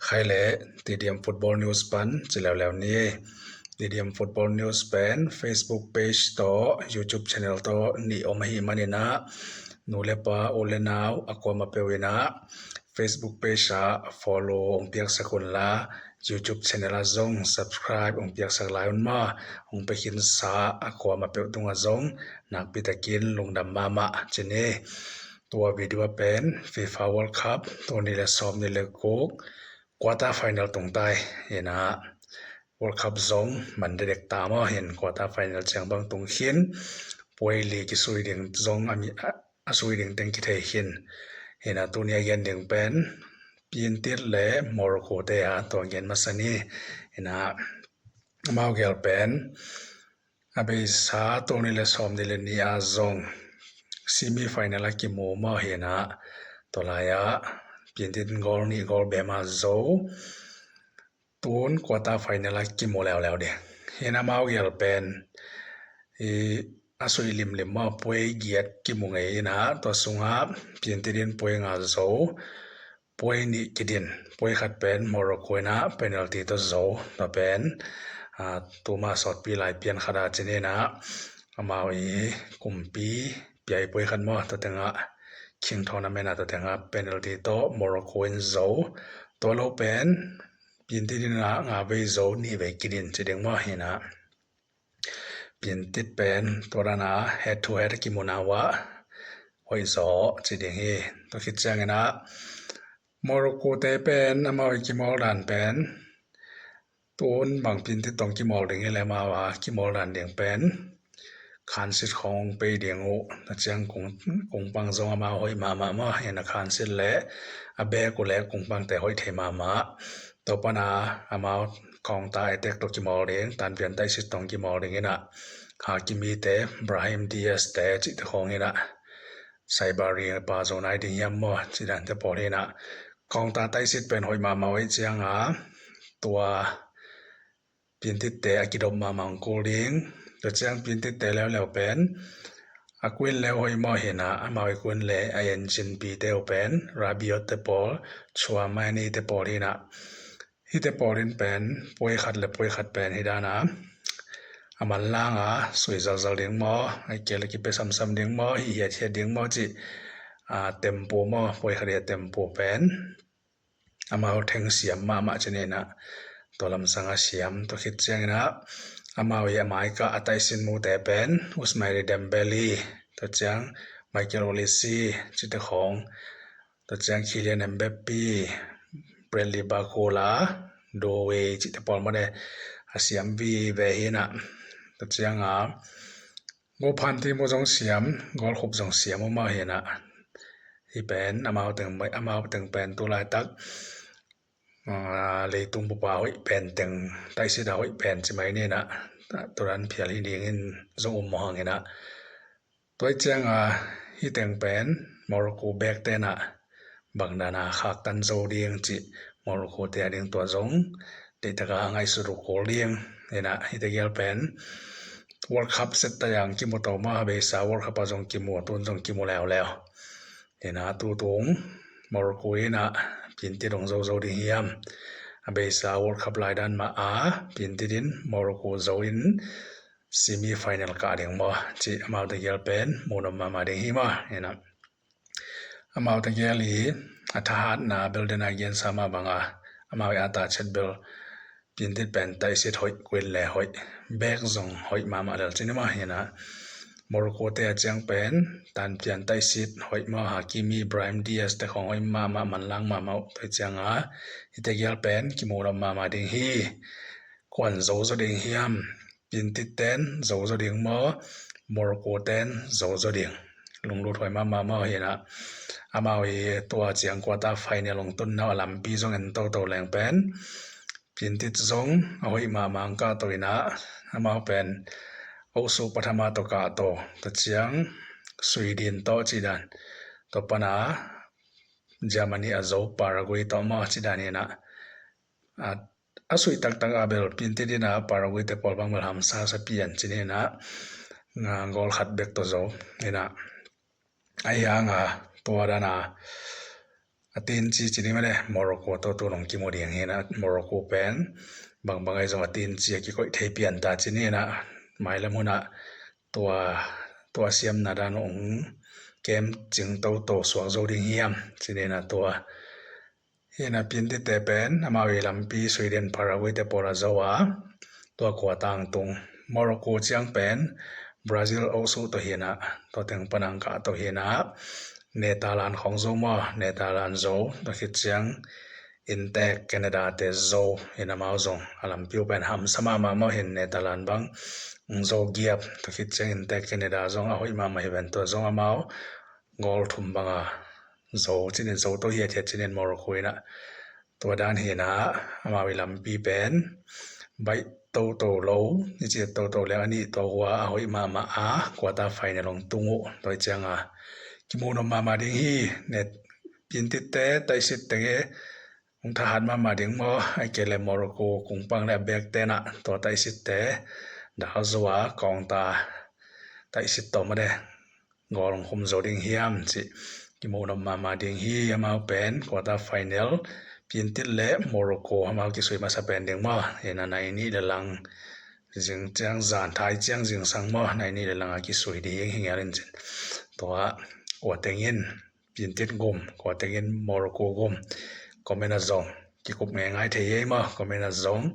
ໄຄແລ TDM Football News ປັນ ຈະແລ້ວໆນີ້. TDM Football News ແປນ Facebook Page ຕໍ່ YouTube Channel ຕໍ່ ນິອອມມະຫິມານີ້ນະ ນູເລປາ ໂອເລນາວ ອາກວາມາເປວເອນະ Facebook Page ອາ Follow ອົງປຽກສະກຸນລາ YouTube Channel ອາ ຊົງ Subscribe ອົງປຽກສະກລາຍມັນມາ ອົງປຽກຄິນສາ ອາກວາມາເປວຕຸງອາຊົງ ນາກປິຕາກິນ ລຸງດຳມາມະ ເຈເນ ຕົວວິດີໂອແປນ FIFA World Cup ໂຕນີ້ແຫຼະ ຊອມນີ້ແຫຼະ ໂກກ Quarter Final ຕຸງໄຕ ເຫັນນະ World Cup ຊົງ ມັນໄດ້ເດັກຕາມອ ເຫັນ Quarter Final ຈຽງບັງຕຸງເຂັນ ປວຍລີກິສຸຍເດັງຊົງ ອາມີ ອາ ສວີເດັງແຕງກິເທເຂັນ ເຫັນນະ ໂຕນີ້ອາເກນເດັງແປນ ປີນຕິດ ແລະ ໂມໂຣໂກເຕອາ ຕົວເກນມາຊານີ ເຫັນນະ ມາວແກວແປນ ອາເບຊາ ໂຕນີ້ແຫຼະ ຊອມນີ້ແຫຼະ ນີອາຊົງ Semi Final ອາກິໂມມາ ເຫັນນະ ໂຕລາຍອາ ປີນຕິດ ໂກລນີ ໂກລເບມາໂຊ ຕູນ Quarter Final ອາກິໂມແລ້ວແລ້ວເດ ເຫັນນະ ມາວແກວແປນ ເອ ອາສຸຍລິມເລັມມາ ປວຍກຽດກິໂມໄງນະ ຕົວສຸງອາ ປີນຕິດດິນ ປວຍງາໂຊ ປວຍນິກິດິນ ປວຍຂັດແປນ ໂມໂຣໂກນະ ເປນເນລຕີຕໍ່ໂຊ ຕໍ່ແປນ ອາ ຕູມາຊອດປີລາຍປ່ຽນຂັດອາເຈເນນະ ອາມາວເອ ກຸມປີ ປຽຍປວຍຂັດມາ ຕົວແຕງອາ ຄິງທໍນາເມັນອາ ຕົວແຕງອາ ເປນເນລຕີຕໍ່ ໂມໂຣໂກນໂຊ ຕົວໂລແປນ ປີນຕິດດິນອາ ງາເວໂຊ ນິເວກິດິນ ຈະເດັງມາເຫັນນະ ປີນຕິດແປນ ຕົວດານາ Head to Head ກິໂມນາວະ ຫ້ອຍຊໍ ຈະເດັງເຮ ຕົວຄິດແຈ້ງນະ ໂມໂຣໂກເຕແປນ ອາມາວເອ ກິໂມລດານແປນ ຕູນບັງປີນຕິດຕົງກິໂມລເດັງເຮ ແລະ ມາວອາ ກິໂມລດານເດັງແປນ ຄານຊິດຂອງເປເດງໂອ ຕະຈຽງກົງ ກົງປັງຊົງອາມາວ ຫ້ອຍມາມາມາ ເຫັນນະ ຄານຊິດ ແລະ ອາເບກຸ ແລະ ກົງປັງແຕ່ ຫ້ອຍໄທມາມາ ໂຕປະນາ ອາມາວ ຄອງຕາໄອແຕັກ ຕົກກິໂມເດັງ ຕານປ່ຽນໄຕຊິດຕົງກິໂມເດັງເຫັນນະ ຫາກິມີແຕ່ ບຣາຮິມ ດີແອສ ແຕ່ ຈິຕະຂອງເຫັນນະ ໄຊບາຣີ ປາໂຊນາຍ ດິງຮຽມມໍ ຈິດານ ແຕ່ປອເຫັນນະ ຄອງຕາໄຕຊິດເປັນ ຫ້ອຍມາມາ ໄອຈຽງອາ ຕົວ ປີນຕິດແຕ່ ອາກິດົບມາມັງໂກເດງ ຕົວຈຽງປີນຕິດແຕ່ແລ້ວແລ້ວແປນ ອາກຸນແລ້ວຫ້ອຍມາເຫັນນະ ອາມາວອາກຸນ ແລະ ອາເອັນຈິນປີແຕ່ແປນ ຣາບິໂອເຕປອລ ຊວາມານີເຕປອລເຫັນນະ ຮີເຕປອລເຫັນແປນ ປວຍຂັດ ແລະ ປວຍຂັດແປນ ຮີດານາ ອາມັນລາງອາ ສຸຍຊາວຊາວເດງມໍ ໄອເກລະກິເປຊຳຊຳເດງມໍ ຮີເຮດເຮດເດງມໍ ຈິ ອາ ເຕັມໂປມໍ ປວຍຂັດເຮດເຕັມໂປແປນ ອາມາວແທງສຽມມາມະຈະເນນະ ຕົວລຳສັງອາສຽມ ຕົວຄິດແຈ້ງນະ ອາມາວເອ ອາມາຍກະ ອາໄຕຊິນມູແຕແປນ ອຸສມາຍລີ ເດມເບລີ ຕົວຈຽງ ໄມເຄວ ໂອລິຊີ ຈິຕະຂອງ ຕົວຈຽງ ຄີລຽນ ເອັມເບປີ ເບຣດລີ ບາໂກລາ ໂດເວ ຈິຕະປອນມາແດ່ ອາສຽມ ວີແວເຮນະ ຕົວຈຽງອາ ໂກພັນທີ່ໝູ່ຈົ່ງສຽມ ໂກລຄົບຈົ່ງສຽມ ມາເຮນະ ທີ່ແປນ ອາມາວເຕັງ ອາມາວເຕັງແປນ ຕຸລາຍຕັກ ອາ ເລຕຸງປຸປາ ຫ້ອຍແປນເຕັງ ໄຕຊິດ ຫ້ອຍແປນ ຈິໄມເນນະ ໂຕລານ ເພຍລີ ດີງ ຮິນ ຈົ່ງອຸມ ມະຫັງເນນະ ຕົວຈຽງອາ ຮີແຕງແປນ ມໍໂຣໂກ ແບກແຕນະ ບັງດານາ ຄາກຕັນ ໂຊເດງ ຈິ ມໍໂຣໂກ ເຕອາເດງ ຕົວຈົ່ງ ເຕະຕະກາຫາງໄອສຸລຸໂກເລງ ເນນະ ຮີຕະເກລແປນ ວອລຄັບ ເຊັດຕະຢາງ ກິໂມໂຕມາ ເບຊາ ວອລຄັບ ປາຈົ່ງກິໂມ ຕູນຈົ່ງກິໂມແລ້ວແລ້ວ ເນນະ ຕູຕຸງ ມໍໂຣໂກ ເນນະ ປີນຕິດົງ ໂຊໂຊ ດິງຮຽມ ອາເບຊາ ວອລຄັບ ລາຍດານມາອາ ປີນຕິດິນ ມໍໂຣໂກ ໂຊອິນ ຊິມີໄຟແນລກະເດັງມໍ ຈິ ອາມາວຕະເກລແປນ ໂມນອມມາມາເດັງຮີມາ ເນນະ ອາມາວຕະເກລີ ອາທະຫາດນາ ເບລເດນອາເກນ ສາມາບັງອາ ອາມາວອາຕາເຊັດເບລ ປີນຕິດແປນໄຕຊິດ ຫ້ອຍ ເກວນແລ ຫ້ອຍ ແບກຊົງ ຫ້ອຍມາມາແລວ ຈິນມາ ເນນະ ມໍໂຣໂກ ເຕອາຈຽງແປນ ຕານປ່ຽນໄຕຊິດ ຫ້ອຍມາຫາກິມີ ບຣາຮິມ ດີແອສ ແຕ່ຂອງ ຫ້ອຍມາມາ ມັນລາງມາເມົາ ຕະຈຽງອາ ຮີຕະເກລແປນ ກິໂມນອມມາມາເດັງຮີ ກວນ ໂຊໂຊ ເດັງຮຽມ ປີນຕິດແຕນ ໂຊໂຊ ເດັງມໍ ມໍໂຣໂກ ແຕນ ໂຊໂຊ ເດັງ ລຸງລູດ ຫ້ອຍມາມາເມົາ ເນນະ ອາມາວເອ ຕົວຈຽງ ຄວາຕາໄຟແນລ ລົງຕົ້ນນາວ ອາລຳປີ ຊົງແອນໂຕ ໂຕແລງແປນ ປີນຕິດຊົງ ອາໂຮຍມາມັງກາໂຕ ເນນະ ອາມາວແປນ ໂອສຸ ປະທະມາໂຕກາໂຕ ຕະຈຽງ ສວີເດັນ ໂຕ ຈິດານ ໂຕປະນາ ເຢຍມານີ ອາໂຊ ປາຣາກວັຍ ໂຕມາ ຈິດານ ເນນະ ອາ ອາສຸຍຕັກຕັກອາເບລ ປີນຕິດດິນອາ ປາຣາກວັຍ ແຕ່ປອລບັງເບລ ຮຳຊາ ສະປຽນ ຈິເນນະ ງາ ໂກລຄັດເບັກໂຕໂຊ ເນນະ ໄອຍາງາ ຕົວດານາ A tin chi chi ni ma de Morocco to to nong ki mo diang hi na. Morocco pen bang bang ai zong a tin chi ki koi thei pian ta chi ni na. Mai la mu na tua tua siam na dan ong kem ching to to suak zo ding hiam chi ni na tua. Hi na pian ti te pen amau i lampi Sweden Paraguay te pora zo a. Tua kua tang tung Morocco chiang pen Brazil o su to hi na to teng panang ka to hi na. Netalan khong zo mo netalan zo to khit chiang intek Canada te zo hi na mau zong alam piu pen ham sama ma mo hin netalan bang zo giap to khit chiang intek Canada zong a hoi ma ma hi ven to zong amau gol thum banga zo chinin zo to hiat hiat chinin Morocco ina. Tua dan hi na amau i lampi pen bai to to lo ni chi to to le ani to hua a hoi ma ma a quarter final ong tung u toi chiang a. Ki mu nom ma ma ding hi ne pian ti te tai sit te ge ong tha hat ma ma ding mo ai ke le Morocco kung pang le bek te na to tai sit te da zo a kong ta tai sit to ma de. Gol ong khum zo ding hiam chi ki mu nom ma ma ding hi amau pen quarter final pian ti le Morocco amau ki sui ma sa pen ding mo hi na nai ni le lang zing chiang zan thai chiang zing sang mo nai ni le lang a ki sui ding hi ngal in chin. Tua kua teng in pian ti gum kua teng in Morocco gum comment a zong ki kup ngai ngai thei ei mo comment a zong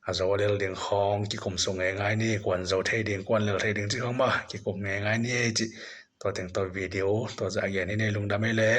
a zo lel ding khong ki kum sung ngai ngai ni kuan zo thei ding kuan lel thei ding chi khong mo ki kup ngai ngai ni ei chi. To teng to video to za gen hi nei lungdam ei le.